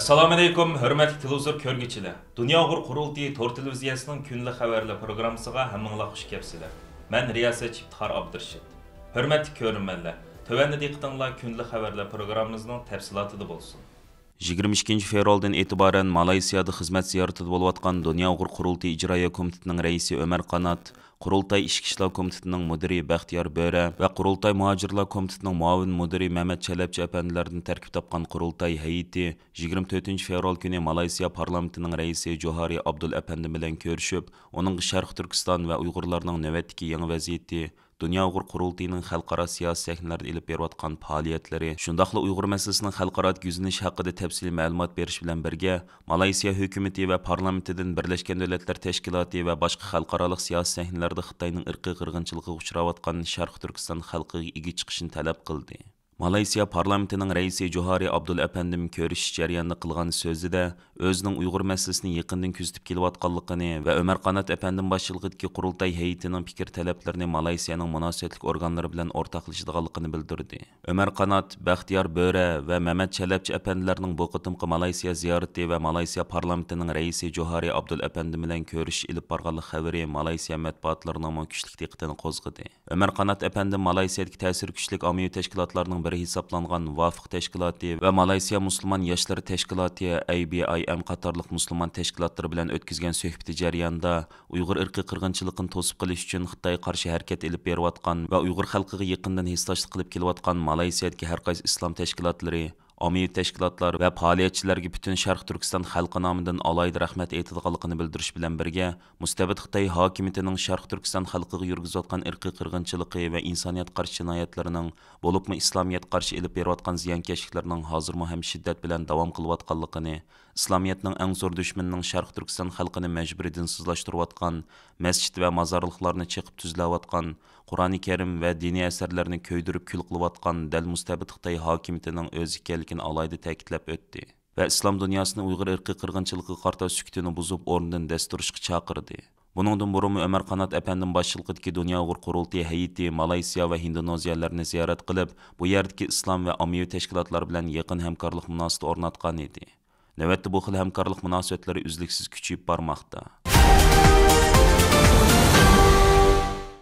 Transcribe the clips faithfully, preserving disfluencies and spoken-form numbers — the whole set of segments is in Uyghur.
ئەسسالامۇئەلەيكۇم، ھۆرمەتلىك تېلېۋىزور كۆرگۈچىلەر! دۇنيا ئۇيغۇر قۇرۇلتىيى تور تېلېۋىزىيەسىنىڭ كۈندىلىك خەۋەرلەر پروگراممىسىغا ھەممىڭلار خۇش كەپسىلەر. مەن رىياسەتچى ئىپتىخار ئابدۇرېشىت. ھۆرمەتلىك كۆرۈرمەنلەر، تۆۋەندە دىققىتىڭلار كۈندىلىك خەۋەرلەر پروگراممىمىزنىڭ تەپسىلاتىدا بولسۇن. يىگىرمە ئىككىنچى فېۋرالدىن ئېتىبارەن مالايسىيادا خىزمەت زىيارىتىدە بولۇۋاتقان دۇنيا ئۇيغۇر قۇرۇلتىيى ئىجرائىيە كومىتېتىنىڭ رەئىسى ئۆمەر قانات، قۇرۇلتاي ئىچكى ئىشلار كومىتېتىنىڭ مۇدىرى بەختىيار بۆرە ۋە قۇرۇلتاي مۇھاجىرلار كومىتېتىنىڭ مۇئاۋىن مۇدىرى مەمەت چەلەپچى ئەپەندىلەردىن تەركىب تاپقان قۇرۇلتاي ھەيئىتى يىگىرمە تۆتىنچى فېۋرال كۈنى مالايسىيا پارلامېنتىنىڭ رەئىسى جوھارى ئابدۇل ئەپەندىم بىلەن كۆرۈشۈپ، ئۇنىڭغا شەرقىي تۈركىستان ۋە ئۇيغۇرلارنىڭ نۆۋەتتىكى يېڭى ۋەزىيىتى، دۇنيا ئۇيغۇر قۇرۇلتىيىنىڭ خەلقئارا سىياسىي سەھنىلەردە ئېلىپ بېرىۋاتقان پائالىيەتلىرى، شۇنداقلا ئۇيغۇر مەسىلىسىنىڭ خەلقئارادىكى يۈزلىنىشى ھەققىدە تەپسىلىي مەلۇمات بېرىش بىلەن بىرگە، مالايسىيا ھۆكۈمىتى ۋە پارلامېنتىدىن بىرلەشكەن دۆلەتلەر تەشكىلاتى ۋە باشقا خەلقئارالىق سىياسىي سەھنىلەردە خىتاينىڭ ئىرقىي قىرغىنچىلىقىغا ئۇچراۋاتقان شەرقىي تۈركىستان خەلقىگە ئىگە چىقىشىنى تەلەپ قىلدى. مالايسىيا پارلامېنتىنىڭ رەئىسى جوھارى ئابدۇل ئەپەندىم كۆرۈشۈش جەريانىدا قىلغان سۆزىدە، ئۆزىنىڭ ئۇيغۇر مەسىلىسىنى يېقىندىن كۆزىتىپ كېلىۋاتقانلىقىنى ۋە ئۆمەر قانات ئەپەندىم باشچىلىقىدىكى قۇرۇلتاي ھەيئىتىنىڭ پىكىر تەلەپلىرىنى مالايسىيانىڭ مۇناسىۋەتلىك ئورگانلىرى بىلەن ئورتاقلىشىدىغانلىقىنى بىلدۈردى. ئۆمەر قانات، بەختىيار بۆرە ۋە مەمەت چەلەپچى ئەپەندىلەرنىڭ بۇ قېتىمقى مالايسىيا زىيارىتى ۋە مالايسىيا پارلامېنتىنىڭ رەئىسى جوھارى ئابدۇل ئەپەندىم بىلەن كۆرۈشۈش ئېلىپ بارغانلىق خەۋىرى مالايسىيا مەتبۇئاتلىرىنىڭمۇ كۈچلۈك دىققىتىنى قوزغىدى. ئۆمەر قانات ئەپەندىم مالايسىيەدىكى تەسىرى كۈچلۈك ئاممىۋى تەشكىلاتلارنىڭ بىرى ھېسابلانغان ۋافىق تەشكىلاتى ۋە مالايسىيا مۇسۇلمان ياشلىرى تەشكىلاتى، ئەي بى ئاي ئەم، قاتارلىق مۇسۇلمان تەشكىلاتلىرى بىلەن ئۆتكۈزگەن سۆھبىتى جەريانىدا، ئۇيغۇر ئىرقىي قىرغىنچىلىقىنى توسۇپ قېلىش ئۈچۈن خىتايغا قارشى ھەرىكەت ئېلىپ بېرىۋاتقان ۋە ئۇيغۇر خەلقىگە يېقىندىن ھېسداشلىق قىلىپ كېلىۋاتقان مالايسىيەدىكى ھەر قايسى ئىسلام تەشكىلاتلىرى، ئاممىۋى تەشكىلاتلار ۋە پائالىيەتچىلەرگە پۈتۈن شەرقىي تۈركىستان خەلقى نامىدىن ئالاھىدە رەھمەت ئېيتىدىغانلىقىنى بىلدۈرۈش بىلەن بىرگە، مۇستەبىت خىتاي ھاكىمىيىتىنىڭ شەرقىي تۈركىستان خەلقىگە يۈرگۈزۈۋاتقان ئىرقىي قىرغىنچىلىقى ۋە ئىنسانىيەتقە قارشى جىنايەتلىرىنىڭ، بولۇپمۇ ئىسلامىيەتكە قارشى ئېلىپ بېرىۋاتقان زىيانكەشلىكلىرىنىڭ ھازىرمۇ ھەم شىددەت بىلەن داۋام قىلىۋاتقانلىقىنى، ئىسلامىيەتنىڭ ئەڭ زور دۈشمىنىنىڭ شەرقىي تۈركىستان خەلقىنى مەجبۇرىي دىنسىزلاشتۇرۇۋاتقان، مەسچىت ۋە مازارلىقلارنى چېقىپ تۈزلەۋاتقان، قۇرئانى كەرىم ۋە دىنىي ئەسەرلەرنى كۆيدۈرۈپ كۈل قىلىۋاتقان دەل مۇستەبىت خىتاي ھاكىمىيىتىنىڭ ئۆزى ئىكەنلىكىنى ئالاھىدە تەكىتلەپ ئۆتتى ۋە ئىسلام دۇنياسىنى ئۇيغۇر ئىرقىي قىرغىنچىلىقىغا قارىتا سۈكۈتىنى بۇزۇپ، ئورنىدىن دەس تۇرۇشقا چاقىردى. بۇنىڭدىن بۇرۇنمۇ ئۆمەر قانات ئەپەندىم باشچىلىقىدىكى دۇنيا ئۇيغۇر قۇرۇلتىيى ھەيئىتى مالايسىيا ۋە ھىندونېزىيەلەرنى زىيارەت قىلىپ، بۇ يەردىكى ئىسلام ۋە ئاممىۋى تەشكىلاتلار بىلەن يېقىن ھەمكارلىق مۇناسىۋىتى ئورناتقان ئىدى. نۆۋەتتە بۇ خىل ھەمكارلىق مۇناسىۋەتلىرى ئۈزلۈكسىز كۈچىيىپ بارماقتا.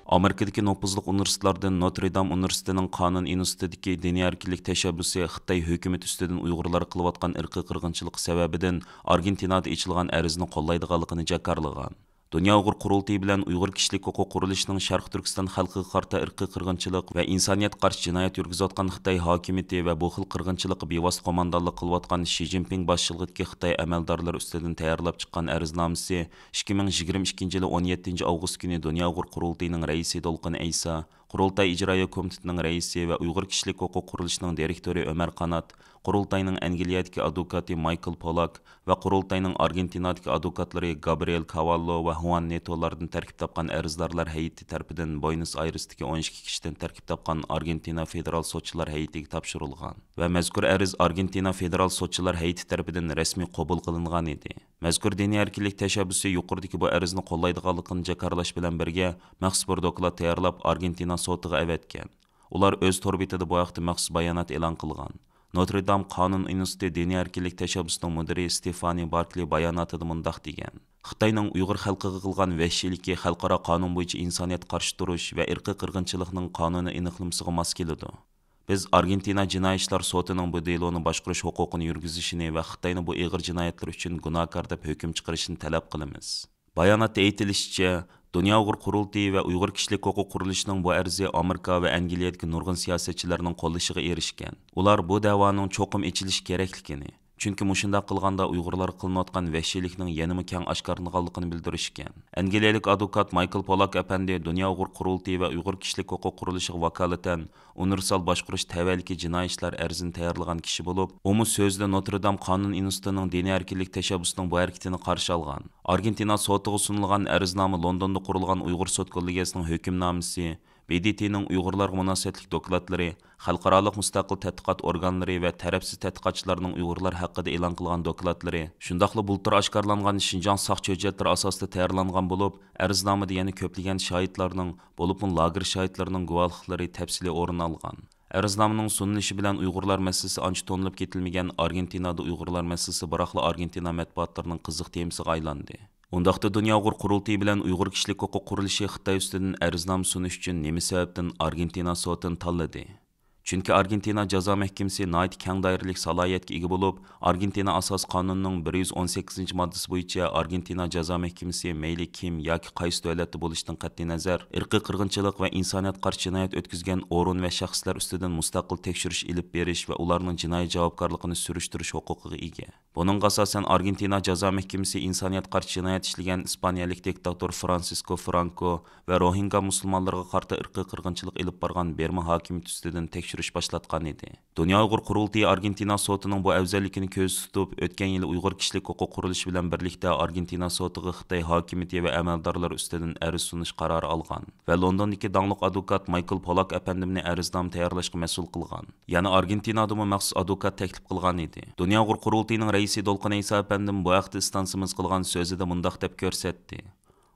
ئامېرىكىدىكى نوپۇزلۇق ئۇنىۋېرسىتېتلاردىن نوتر دام ئۇنىۋېرسىتېتىنىڭ قانۇن ئىنستىتۇتىدىكى دىنىي ئەركىنلىك تەشەببۇسى خىتاي ھۆكۈمىتى ئۈستىدىن ئۇيغۇرلارغا قىلىۋاتقان ئىرقىي قىرغىنچىلىقى سەۋەبىدىن ئارگېنتىنادا ئېچىلغان ئەرزنى قوللايدىغانلىقىنى جاكارلىغان. دۇنيا ئۇيغۇر قۇرۇلتىيى بىلەن ئۇيغۇر كىشىلىك ھوقۇق قۇرۇلۇشىنىڭ شەرقىي تۈركىستان خەلقىگە قارىتا ئىرقىي قىرغىنچىلىق ۋە ئىنسانىيەتكە قارشى جىنايەت يۈرگۈزۈۋاتقان خىتاي ھاكىمىيىتى ۋە بۇ خىل قىرغىنچىلىققا بىۋاسىتە قوماندانلىق قىلىۋاتقان شى جىنپىڭ باشچىلىقىدىكى خىتاي ئەمەلدارلىرى ئۈستىدىن تەييارلاپ چىققان ئەرزنامىسى ئىككى مىڭ يىگىرمە ئىككىنچى يىلى ئون يەتتىنچى ئاۋغۇست كۈنى دۇنيا ئۇيغۇر قۇرۇلتىيىنىڭ رەئىسى دولقۇن ئەيسا، قۇرۇلتاي ئىجرائىيە كومىتېتىنىڭ رەئىسى ۋە ئۇيغۇر كىشىلىك ھوقۇق قۇرۇلۇشىنىڭ دىرېكتورى ئۆمەر قانات، قۇرۇلتاينىڭ ئەنگلىيەدىكى ئادۋوكاتى مايكل پولاك ۋە قۇرۇلتاينىڭ ئارگېنتىنادىكى ئادۋوكاتلىرى گابرىئېل كاۋاللو ۋە خۇئان نېتولاردىن تەركىب تاپقان ئەرزدارلار ھەيئىتى تەرىپىدىن بوينس ئايرېستىكى ئون ئىككى كىشىدىن تەركىب تاپقان ئارگېنتىنا فېدېرال سوتچىلار ھەيئىتىگە تاپشۇرۇلغان ۋە مەزكۇر ئەرز ئارگېنتىنا فېدېرال سوتچىلار ھەيئىتى تەرىپىدىن رەسمىي قوبۇل قىلىنغان ئىدى. مەزكۇر دىنىي ئەركىنلىك تەشەببۇسى يۇقىرىدىكى بۇ ئەرزنى قوللايدىغانلىقىنى جاكارلاش بىلەن بىرگە، مەخسۇس بىر دوكلات تەييارلاپ، ئارگېنتىنا سوتىغا ئەۋەتكەن. ئۇلار ئۆز تور بېتىدە بۇ ھەقتە مەخسۇس بايانات ئېلان قىلغان. نوتر دام قانۇن ئىنستىتۇتى دىنىي ئەركىنلىك تەشەببۇسىنىڭ مۇدىرى ستېفانى باركلى باياناتىدا مۇنداق دېگەن: «خىتاينىڭ ئۇيغۇر خەلقىگە قىلغان ۋەھشىيلىكى خەلقئارا قانۇن بويىچە ئىنسانىيەتكە قارشى تۇرۇش ۋە ئىرقىي قىرغىنچىلىقنىڭ قانۇنىي ئېنىقلىمىسىغا ماس كېلىدۇ. بىز ئارگېنتىنا جىنايى ئىشلار سوتىنىڭ بۇ دېلونى باشقۇرۇش ھوقۇقىنى يۈرگۈزۈشىنى ۋە خىتاينى بۇ ئېغىر جىنايەتلىرى ئۈچۈن گۇناھكار دەپ ھۆكۈم چىقىرىشىنى تەلەپ قىلىمىز.» باياناتتا ئېيتىلىشىچە، دۇنيا ئۇيغۇر قۇرۇلتىيى ۋە ئۇيغۇر كىشىلىك ھوقۇق قۇرۇلۇشىنىڭ بۇ ئەرزى ئامېرىكا ۋە ئەنگلىيەدىكى نۇرغۇن سىياسەتچىلەرنىڭ قوللىشىغا ئېرىشكەن. ئۇلار بۇ دەۋانىڭ چوقۇم ئېچىلىشى كېرەكلىكىنى، چۈنكى مۇشۇنداق قىلغاندا ئۇيغۇرلارغا قىلىنىۋاتقان ۋەھشىيلىكنىڭ يەنىمۇ كەڭ ئاشكارىلىنىدىغانلىقىنى بىلدۈرۈشكەن. ئەنگلىيەلىك ئادۋوكات مايكل پولاك ئەپەندى دۇنيا ئۇيغۇر قۇرۇلتىيى ۋە ئۇيغۇر كىشىلىك ھوقۇق قۇرۇلۇشىغا ۋاكالىتەن ئۇنىۋېرسال باشقۇرۇش تەۋەلىكى جىنايى ئىشلار ئەرزىنى تەييارلىغان كىشى بولۇپ، ئۇمۇ سۆزىدە نوتر دام قانۇن ئىنستىتۇتىنىڭ دىنىي ئەركىنلىك تەشەببۇسىنىڭ بۇ ھەرىكىتىنى قارشى ئالغان. ئارگېنتىنا سوتىغا سۇنۇلغان ئەرزنامە لوندوندا قۇرۇلغان ئۇيغۇر سوت كوللېگىيەسىنىڭ ھۆكۈمنامىسى، بې دې تېنىڭ ئۇيغۇرلارغا مۇناسىۋەتلىك دوكلاتلىرى، خەلقئارالىق مۇستەقىل تەتقىقات ئورگانلىرى ۋە تەرەپسىز تەتقىقاتچىلارنىڭ ئۇيغۇرلار ھەققىدە ئېلان قىلغان دوكلاتلىرى، شۇنداقلا بۇلتۇر ئاشكارىلانغان شىنجاڭ ساقچى ھۆججەتلىرى ئاساسىدا تەييارلانغان بولۇپ، ئەرزنامىدە يەنە كۆپلىگەن شاھىتلارنىڭ، بولۇپمۇ لاگېر شاھىتلىرىنىڭ گۇۋاھلىقلىرى تەپسىلىي ئورۇن ئالغان. ئەرزنامىنىڭ سۇنۇلۇشى بىلەن ئۇيغۇرلار مەسىلىسى ئانچە تونۇلۇپ كېتىلمىگەن ئارگېنتىنادا ئۇيغۇرلار مەسىلىسى بىراقلا ئارگېنتىنا مەتبۇئاتلىرىنىڭ قىزىق تېمىسىغا ئايلاندى. ئۇنداقتا دۇنيا ئۇيغۇر قۇرۇلتىيى بىلەن ئۇيغۇر كىشىلىك ھوقۇق قۇرۇلۇشى خىتاي ئۈستىدىن ئەرزنامە سۇنۇش ئۈچۈن نېمە سەۋەبتىن ئارگېنتىنا سوتىنى تاللىدى؟ چۈنكى ئارگېنتىنا جازا مەھكىمىسى ناھايىتى كەڭ دائىرىلىك سالاھىيەتكە ئىگە بولۇپ، ئارگېنتىنا ئاساسىي قانۇنىنىڭ بىر يۈز ئون سەككىزىنچى ماددىسى بويىچە ئارگېنتىنا جازا مەھكىمىسى مەيلى كىم ياكى قايسى دۆلەتتە بولۇشىدىن قەتئىينەزەر، ئىرقىي قىرغىنچىلىق ۋە ئىنسانىيەتكە قارشى جىنايەت ئۆتكۈزگەن ئورۇن ۋە شەخسلەر ئۈستىدىن مۇستەقىل تەكشۈرۈش ئېلىپ بېرىش ۋە ئۇلارنىڭ جىنايى جاۋابكارلىقىنى سۈرۈشتۈرۈش ھوقۇقىغا ئىگە. بۇنىڭغا ئاساسەن، ئارگېنتىنا جازا مەھكىمىسى ئىنسانىيەتكە قارشى جىنايەت ئىشلىگەن ئىسپانىيەلىك دىكتاتور فرانسىسكو فرانكو ۋە روھىنگا مۇسۇلمانلىرىغا قارىتا ئىرقىي قىرغىنچىلىق ئېلىپ بارغان بىرما ھاكىمىيىتى ئۈستىدىن تەكشۈرۈش باشلاتقان ئىدى. دۇنيا ئۇيغۇر قۇرۇلتىيى ئارگېنتىنا سوتىنىڭ بۇ ئەۋزەللىكىنى كۆزدە تۇتۇپ، ئۆتكەن يىلى ئۇيغۇر كىشىلىك ھوقۇق قۇرۇلۇشى بىلەن بىرلىكتە ئارگېنتىنا سوتىغا خىتاي ھاكىمىيىتى ۋە ئەمەلدارلىرى ئۈستىدىن ئەرز سۇنۇش قارارى ئالغان ۋە لوندوندىكى داڭلىق ئادۋوكات مايكل پولاك ئەپەندىمنى ئەرزنامە تەييارلاشقا مەسئۇل قىلغان. يەنە ئارگېنتىنادىمۇ مەخسۇس ئادۋوكات تەكلىپ قىلغان ئىدى. دۇنيا ئۇيغۇر قۇرۇلتىيىنىڭ رەئىسى دولقۇن ئەيسا ئەپەندىم بۇ ھەقتە ئىستانسىمىز قىلغان سۆزىدە مۇنداق دەپ كۆرسەتتى: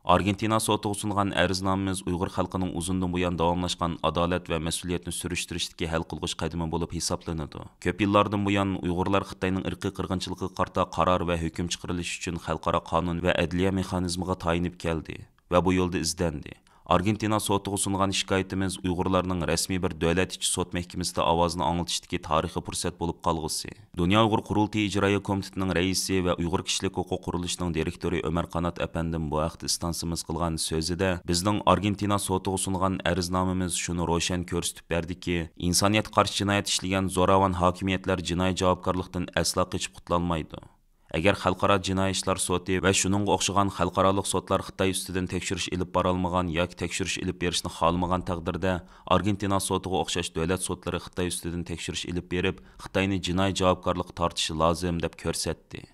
ئارگېنتىنا سوتىغا سۇنغان ئەرزنامىمىز ئۇيغۇر خەلقىنىڭ ئۇزۇندىن بۇيان داۋاملاشقان ئادالەت ۋە مەسئۇلىيەتنى سۈرۈشتۈرۈشتىكى ھەل قىلغۇچ قەدىمى بولۇپ ھېسابلىنىدۇ. كۆپ يىللاردىن بۇيان ئۇيغۇرلار خىتاينىڭ ئىرقىي قىرغىنچىلىقىغا قارىتا قارار ۋە ھۆكۈم چىقىرىلىشى ئۈچۈن خەلقئارا قانۇن ۋە ئەدلىيە مېخانىزمىغا تايىنىپ كەلدى ۋە بۇ يولدا ئىزدەندى. ئارگېنتىنا سوتىغا سۇنغان شىكايىتىمىز ئۇيغۇرلارنىڭ رەسمىي بىر دۆلەت ئىچى سوت مەھكىمىسىدە ئاۋازىنى ئاڭلىتىشتىكى تارىخىي پۇرسەت بولۇپ قالغۇسى. دۇنيا ئۇيغۇر قۇرۇلتىيى ئىجرائىيە كومىتېتىنىڭ رەئىسى ۋە ئۇيغۇر كىشىلىك ھوقۇق قۇرۇلۇشىنىڭ دىرېكتورى ئۆمەر قانات ئەپەندىم بۇ ھەقتە ئىستانسىمىز قىلغان سۆزىدە، بىزنىڭ ئارگېنتىنا سوتىغا سۇنغان ئەرزنامىمىز شۇنى روشەن كۆرسىتىپ بەردىكى، ئىنسانىيەتكە قارشى جىنايەت ئىشلىگەن زوراۋان ھاكىمىيەتلەر جىنايى جاۋابكارلىقتىن ئەسلا قېچىپ قۇتۇلالمايدۇ. ئەگەر خەلقئارا جىنايى ئىشلار سوتى ۋە شۇنىڭغا ئوخشىغان خەلقئارالىق سوتلار خىتاي ئۈستىدىن تەكشۈرۈش ئېلىپ بارالمىغان ياكى تەكشۈرۈش ئېلىپ بېرىشنى خالىمىغان تەقدىردە، ئارگېنتىنا سوتىغا ئوخشاش دۆلەت سوتلىرى خىتاي ئۈستىدىن تەكشۈرۈش ئېلىپ بېرىپ، خىتاينى جىنايى جاۋابكارلىققا تارتىشى لازىم، دەپ كۆرسەتتى.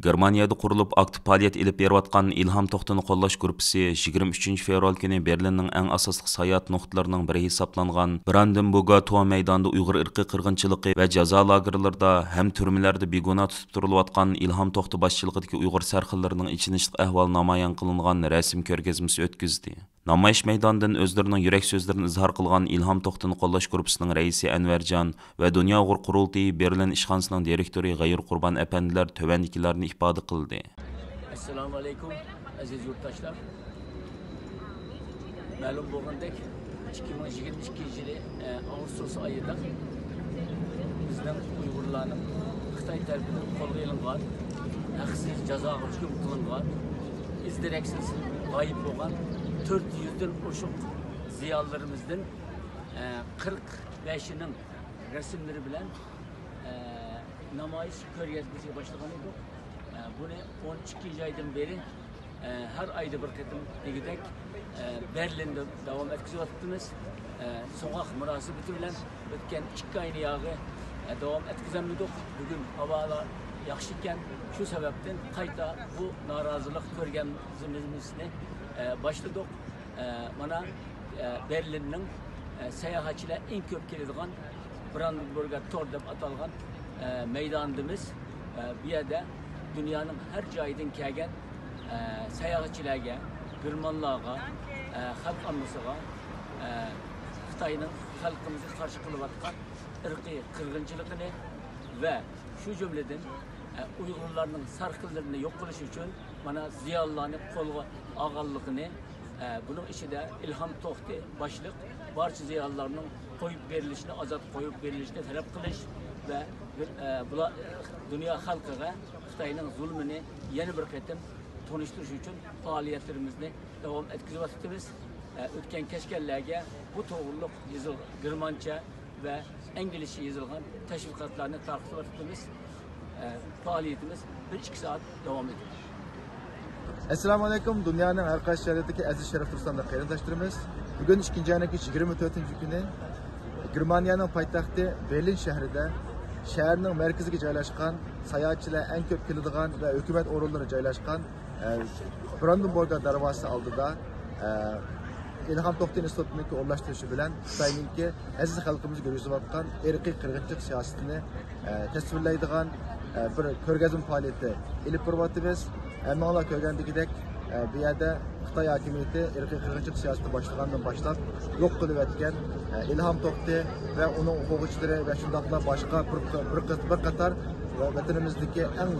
گېرمانىيەدە قۇرۇلۇپ، ئاكتىپ پائالىيەت ئېلىپ بېرىۋاتقان ئىلھام توختىنى قوللاش گۇرۇپپىسى يىگىرمە ئۈچىنچى فېۋرال كۈنى بېرلىننىڭ ئەڭ ئاساسلىق ساياھەت نۇقتىلىرىنىڭ بىرى ھېسابلانغان برانdenبۇرگا تور مەيدانىدا ئۇيغۇر ئىرقىي قىرغىنچىلىقى ۋە جازا لاگېرلىرىدا ھەم تۈرمىلەردە بىگۇناھ تۇتۇپ تۇرۇلۇۋاتقان ئىلھام توختى باشچىلىقىدىكى ئۇيغۇر سەرخىللىرىنىڭ ئېچىنىشلىق ئەھۋالى نامايان قىلىنغان رەسىم كۆرگەزمىسى ئۆتكۈزدى. نامايىش مەيدانىدىن ئۆزلىرىنىڭ يۈرەك سۆزلىرىنى ئىزھار قىلغان ئىلھام توختىنى قوللاش گۇرۇپپىسىنىڭ رەئىسى ئەنۋەرجان ۋە دۇنيا ئۇيغۇر قۇرۇلتىيى بېرلىن ئىشخانىسىنىڭ دىرېكتورى غەيۇر قۇربان ئەپەندىلەر تۆۋەندىكىلەرنى ئىپادە قىلدى. ئەسسالامۇ ئەلەيكۇم، ئەزىز يۇرتداشلار. مەلۇم بولغىنىدەك، ئىككى مىڭ يىگىرمە ئىككىنچى يىلى، ئە، ئاۋغۇستۇس ئايىدا بىزنىڭ ئۇيغۇرلارنىڭ خىتاي تەرىپىدىن قولغا ئېلىنغان، ھەقسىز جازاغا ھۆكۈم قىلىنغان، ئىز دېرەكسىز غايىب بولغان تۆت يۈزدىن ئوشۇق زىيالىيلىرىمىزدىن، ئە، قىرىق بەشىنىڭ رەسىملىرى بىلەن، ئە، نامايىش كۆرگەزمىسى باشلىغان ئىدۇق. ئە، بۇنى ئون ئىككىنچى ئايدىن بېرى، ئە، ھەر ئايدا بىر قېتىم دېگۈدەك، ئە، بەرلىندە داۋام ئەتكۈزۈۋاتىمىز. ئە، سوغۇق مۇناسىۋىتى بىلەن ئۆتكەن ئىككى ئاينى ياغى، ئە، داۋام ئەتكۈزەلمىدۇق. بۈگۈن ھاۋالار ياخشى ئىكەن. شۇ سەۋەبتىن قايتا بۇ نارازىلىق كۆرگەزمىمىزنى، ئە، باشلىدۇق. ئە، مانا، ئە، بېرلىننىڭ، ئە، ساياھەتچىلەر ئەڭ كۆپ كېلىدىغان برانdenبۇرگا تور دەپ ئاتالغان، ئە، مەيدانىدىمىز. ئە، بۇ يەردە دۇنيانىڭ ھەر جايىدىن كەلگەن، ئە، ساياھەتچىلەرگە، گېرمانلارغا، ئە، خەلق ئاممىسىغا، ئە، خىتاينىڭ خەلقىمىزغا قارشى قىلىۋاتقان ئىرقىي قىرغىنچىلىقىنى ۋە شۇ جۈملىدىن، ئە، ئۇيغۇرلارنىڭ سەرخىللىرىنى يوق قىلىش ئۈچۈن مانا زىيالىيلارنى قولغا ئالغانلىقىنى، ئە، بۇنىڭ ئىچىدە ئىلھام توختى باشلىق بارچە زىيالىيلارنىڭ قويۇپ بېرىلىشىنى، ئازاد قويۇپ بېرىلىشىنى تەلەپ قىلىش ۋە، ئە، بۇلار، دۇنيا خەلقىگە خىتاينىڭ زۇلمىنى يەنە بىر قېتىم تونۇشتۇرۇش ئۈچۈن پائالىيەتلىرىمىزنى داۋام ئەتكۈزۈۋاتىمىز. ئە، ئۆتكەن كەچكەنلەرگە بۇ توغرۇلۇق يېزىل-، گېرمانچە ۋە ئىنگلىزچە يېزىلغان تەشۋىقاتلارنى تارقىتىۋاتىمىز. ئە، پائالىيىتىمىز بىر ئىككى سائەت داۋام ئېتىدۇ. ئەسسالامۇ ئەلەيكۇم، دۇنيانىڭ ھەر قايسى شەھىرىدىكى ئەزىز شەرەپلىك ۋەتەنداش قېرىنداشلىرىمىز. بۈگۈن ئىككىنچى ئاينىڭ يىگىرمە تۆتىنچى كۈنى گېرمانىيەنىڭ پايتەختى بېرلىن شەھىرىدە، شەھەرنىڭ مەركىزىگە جايلاشقان، ساياھەتچىلەر ئەڭ كۆپ كېلىدىغان ۋە ھۆكۈمەت ئورۇنلىرى جايلاشقان ئە، برانdenبۇرگا دەرۋازىسى ئالدىدا، ئە، ئىلھام توختى ئىنستىتۇتىنىڭكى ئورۇنلاشتۇرۇشى بىلەن خىتاينىڭكى ئەزىز خەلقىمىزگە يۈرگۈزۈۋاتقان ئىرقىي قىرغىنچىلىق سىياسىتىنى، ئە، تەسۋىرلەيدىغان، ئە، بىر كۆرگەزمە پائالىيىتى ئېلىپ بېرىۋاتىمىز. ھەممىڭلار كۆرگەندىكىدەك، ئە، بۇ يەردە خىتاي ھاكىمىيىتى ئىرقىي قىرغىنچىلىق سىياسىتى باشلىغاندىن باشلاپ يوق قىلىۋەتكەن، ئە، ئىلھام توختى ۋە ئۇنىڭ ئوقۇغۇچىلىرى ۋە شۇنداقلا باشقا بىر، بىر، بىر قاتار ۋە ۋەتىنىمىزدىكى ئەڭ،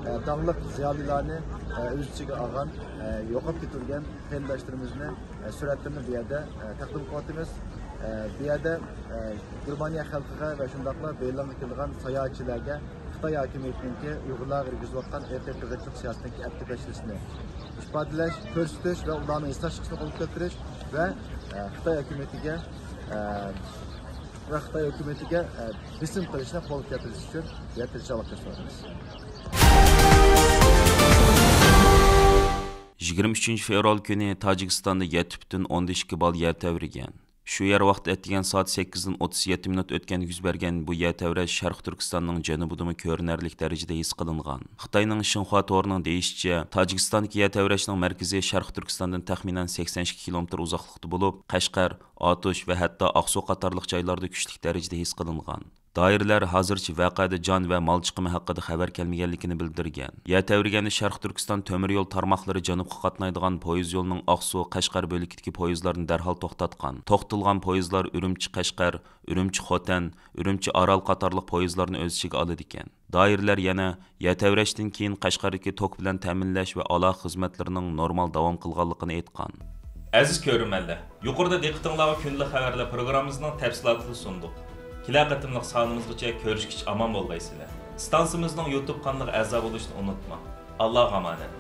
ئە، داڭلىق زىيالىيلارنى، ئە، ئۆز ئىچىگە ئالغان، ئە، يوقاپ كېتىلگەن قېرىنداشلىرىمىزنى، ئە، سۈرەتلىرىنى بۇ يەردە، ئە، تەقدىم قىلىۋاتىمىز. ئە، بۇ يەردە، ئە، گېرمانىيە خەلقىگە ۋە شۇنداقلا بېرلىنغا كېلىدىغان ساياھەتچىلەرگە خىتاي ھاكىمىيىتىنىڭكى ئۇيغۇرلارغا يۈرگۈزۈۋاتقان ئىرقىي قىرغىنچىلىق سىياسىتىنىڭكى ئەپتى تەشۋىشىنى ئىپادىلەش، كۆرسىتىش ۋە ئۇلارنىڭ ھېسداشلىقىنى قولغا كەلتۈرۈش ۋە، ئە، خىتاي ھاكىمىيىتىگە، ئە، ۋە خىتاي ھۆكۈمىتىگە، ئە، بېسىم قىلىشنى قولغا كەلتۈرۈش ئۈچۈن بۇ يەردە تىرىشچانلىق كۆرسىتىۋاتىمىز. يىگىرمە ئۈچىنچى فېۋرال كۈنى تاجىكىستاندا يەتتە پۈتۈن ئوندىن ئىككى بال يەر تەۋرىگەن. شۇ يەر ۋاقتى ئەتىگەن سائەت سەككىزدىن ئوتتۇز يەتتە مىنۇت ئۆتكەندە يۈز بەرگەن بۇ يەر تەۋرەش شەرقىي تۈركىستاننىڭ جەنۇبىدىمۇ كۆرۈنەرلىك دەرىجىدە ھېس قىلىنغان. خىتاينىڭ شىنخۇا تورىنىڭ دېيىشىچە، تاجىكىستاندىكى يەر تەۋرەشنىڭ مەركىزى شەرقىي تۈركىستاندىن تەخمىنەن سەكسەن ئىككى كىلومېتىر ئۇزاقلىقتا بولۇپ، قەشقەر، ئاتۇش ۋە ھەتتا ئاقسۇ قاتارلىق جايلاردا كۈچلۈك دەرىجىدە ھېس قىلىنغان. دائىرىلەر ھازىرچە ۋەقەدە جان ۋە مال چىقىمى ھەققىدە خەۋەر كەلمىگەنلىكىنى بىلدۈرگەن. يەر تەۋرىگەندە شەرقىي تۈركىستان تۆمۈر يول تارماقلىرى جەنۇبقا قاتنايدىغان پويىز يولىنىڭ ئاقسۇ، قەشقەر بۆلىكىدىكى پويىزلارنى دەرھال توختاتقان. توختىتىلغان پويىزلار ئۈرۈمچى، قەشقەر، ئۈرۈمچى، خوتەن، ئۈرۈمچى، ئارال قاتارلىق پويىزلارنى ئۆز ئىچىگە ئالىدىكەن. دائىرىلەر يەنە يەر تەۋرەشتىن كېيىن قەشقەردىكى توك بىلەن تەمىنلەش ۋە ئالاقە خىزمەتلىرىنىڭ نورمال داۋام قىلغانلىقىنى ئېيتقان. ئەزىز كۆرۈرمەنلەر، يۇقىرىدا دىققىتىڭلارغا كۈندىلىك خەۋەرلەر پروگراممىمىزنىڭ تەپسىلاتىنى سۇندۇق. كېلەر قېتىملىق سانىمىزغىچە كۆرۈشكىچە ئامان بولغايسىلەر. ئىستانسىمىزنىڭ يۇتۇب قانىلىغا ئەزا بولۇشنى ئۇنتۇماڭ. ئاللاغا ئامانەت.